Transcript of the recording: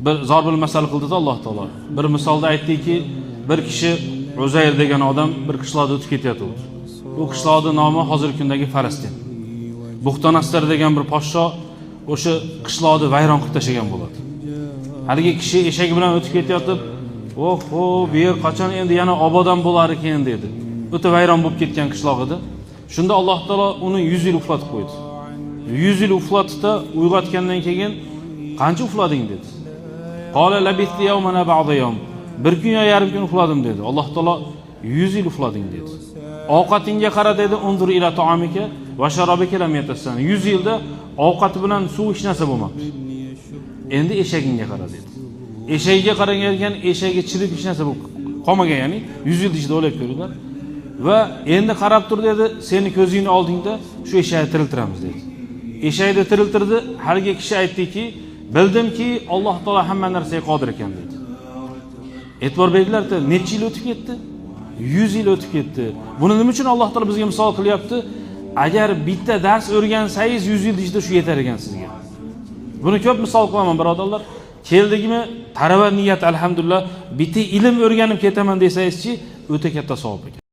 Bir zorbul masal qildida Alloh taolo. Bir misolda aytdiki, bir kishi, Uzayr degan odam bir qishloqda o'tib ketayotgandi. U qishloqning nomi hozirgi kundagi Falastin. Buxtonastar degan bir podsho o'sha qishloqni vayron qilib tashlagan bo'ladi. Haligi kishi eshagi bilan o'tib ketayotib, "Oho, bu yer qachon endi yana obodon bo'lar ekan?" dedi. O'ta vayron bo'lib ketgan qishloq edi. Shunda Alloh taolo uni 100 yil uxlatib qo'ydi. 100 yil uxlatdi, uyg'otgandan keyin "Qancha uxlading?" dedi. قال لبثت يوما أو بعض يوم. Bir kun yo yarim kun uxladim, dedi. Alloh taolo "100 yil uxlading", dedi. "Ovqatingga qara", dedi. انظر إلى طعامك وشرابك لم يتسنه. 100 yilda ovqati bilan suv, hech narsa bo'lmabdi. "Endi eshagingga qara", dedi. Eshagiga qaragan ekan, eshagi chirib, hech narsa bo'lib qolmagan, ya'ni 100 yil ichida, o'ylab ko'ringlar. Va "Endi qarab tur", dedi, "seni ko'zingni oldingda shu eshakni tiriltiramiz", dedi. Eshakni tiriltirdi. Haligi kishi aytdiki, "Bildimki, Alloh taolo hamma narsaga qodir ekan", dedi. E'tibor beringlar, necha yil o'tib ketdi? 100 yil o'tib ketdi. Buni nima uchun Alloh taolo bizga misol qilyapti? Agar bitta dars o'rgansangiz, 100 yil ichida shu yetar ekan sizga. Buni ko'p misol qilaman, birodarlar. Keldikmi, tarava niyat, alhamdulillah, bitta ilm o'rganib ketaman desangizchi, o'ta katta savob ekan.